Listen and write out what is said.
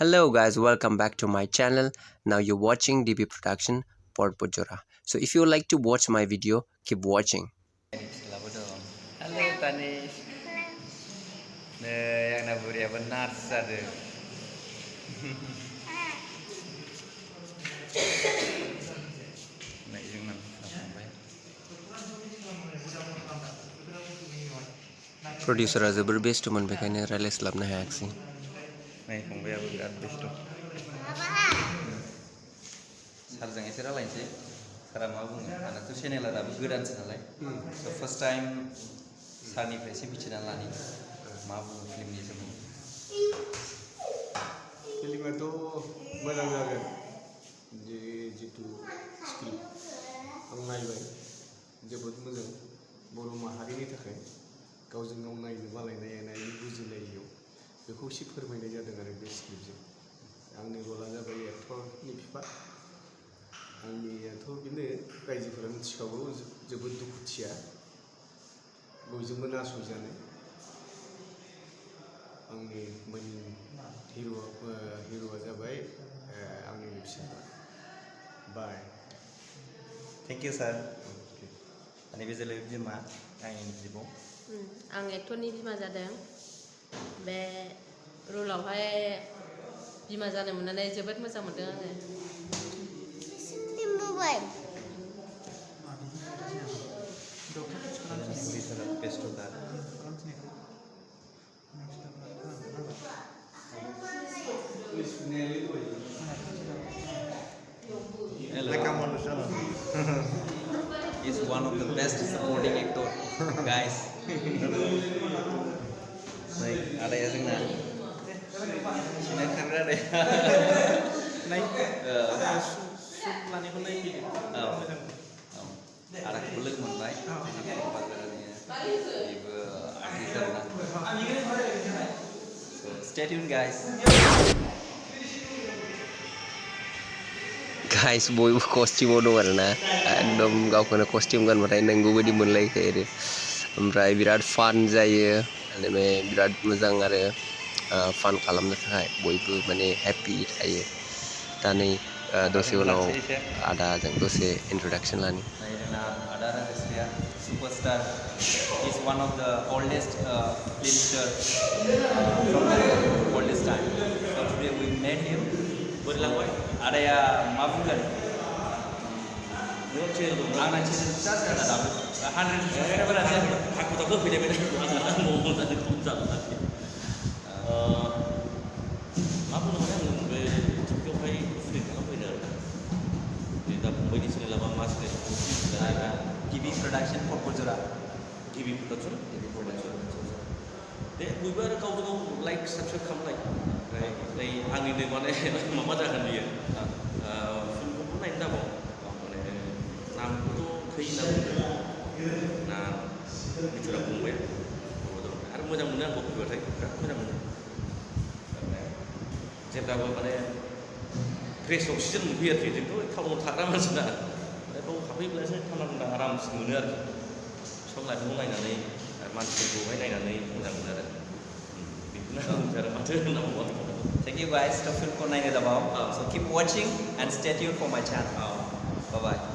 Hello guys, welcome back to my channel. Now you're watching DB production for Pujora. So if you like to watch my video, keep watching. Hello Tanish. Yang naburiaबो nurse जादों. Producer जोबोर बेस्थ'मोन बेखायनो रायलायस्लाबनो हायाखिसै. नै फंबायाबो बिराद बेस्थ'. सारजों एसे रायलायनोसै. सारा मा बुङो? आंनाथ' चेनेला दाबो गोदानसो नालाय. So first time सारनिफ्राय एसे मिथिना लानि मा बुङो फिल्मनि सोमोन्दै. फिल्माथ' मोजां जागोन. जितु स्क्रिप्ट आं नायबाय जोबोद मोजां बर' माहारिनि थाखाय गावजों गाव नायनो बालायनाय बुजिलायियाव बेखौ एसे फोरमायनाय जादों आरो बे स्क्रिप्टजों. आंनि रला जाबाय एक्टरनि बिफा. आंनियाथ' बेनो रायजोफोरा मिथिखागौ जोबोद दुखुथिया बयजोंबो नासयजानाय. आंनि मेन हिर'आ जाबाय आंनि फिसाला. बाय. Thank you sir. Ani बे जोलै बिमा आंनि बिब'. आं एक्टरनि बिमा जादों. बे रलावहाय बिमा जानो मोननानै जोबोद मोजां मोनदों आङो. He's one of the best supporting actor, guys. Này, ada ya जोंना. Sini kamera deh. Naik. Shoot laneखौ नायफैदो. Ada belum मोनबाय. Ibu artis. So stay tuned guys. Guys, बयबो कस्टिमाव दं आरोना एकदम गावखौनो कस्टिम गानबाथाय नंगौ बायदि मोनलायखायो आरो ओमफ्राय बिराद फान जायो माने बिराद मोजां आरो फान खालामनो थाखाय बयबो माने हेपि थायो. दा नै दसे उनाव आदाजों दसे इन्ट्रडाक्सन लानि. Ada Rajeshree, superstar. He's one of the oldest film star from the oldest time. So today we met him. Ada ya मा बुंगोन? आंना चेनेल फिसा जाना दाबो 100 साबस्क्राइबार जायाखै. हाखुदाव होफैनाय बायदि आंना मजां खम जाबाय. मा बुंनो हायो आं बे टिभियावहाय सुटिं खालामफैदों आरो दा फंबायनि चेनेला मा channel? DB production for Pujora. DB production. दे बयबो आरो गावजों गाव लाइक साबस्क्राइब खालामलाय. ओमफ्राय आंनिनो माने माबा जागोन बियो. फिल्मखौबो नायनो दाबाव माने नामखौथ' थै होनना बुंदों ना मिथिला फंबाय आरो मोजां मोनो आंखौ फैबाथाय बिराद मोजां मोनो. जेब्लाबो माने फ्रेस अक्सिजेन मोनफैयो आरोखि. जोंथ' टाउनाव थाग्रा मानसिना बाव हाबफैब्लासो थान्दा थान्दा आरामसिन मोनो आरोखि. बिफां लाइफांखौ नायनानै मानसिफोरखौहाय नायनानै मोजां मोनो आरो बेखौनो आरो माथो होननांगौ. Thank you guys to film ko naine dabao. So keep watching and stay tuned for my channel. Bye bye.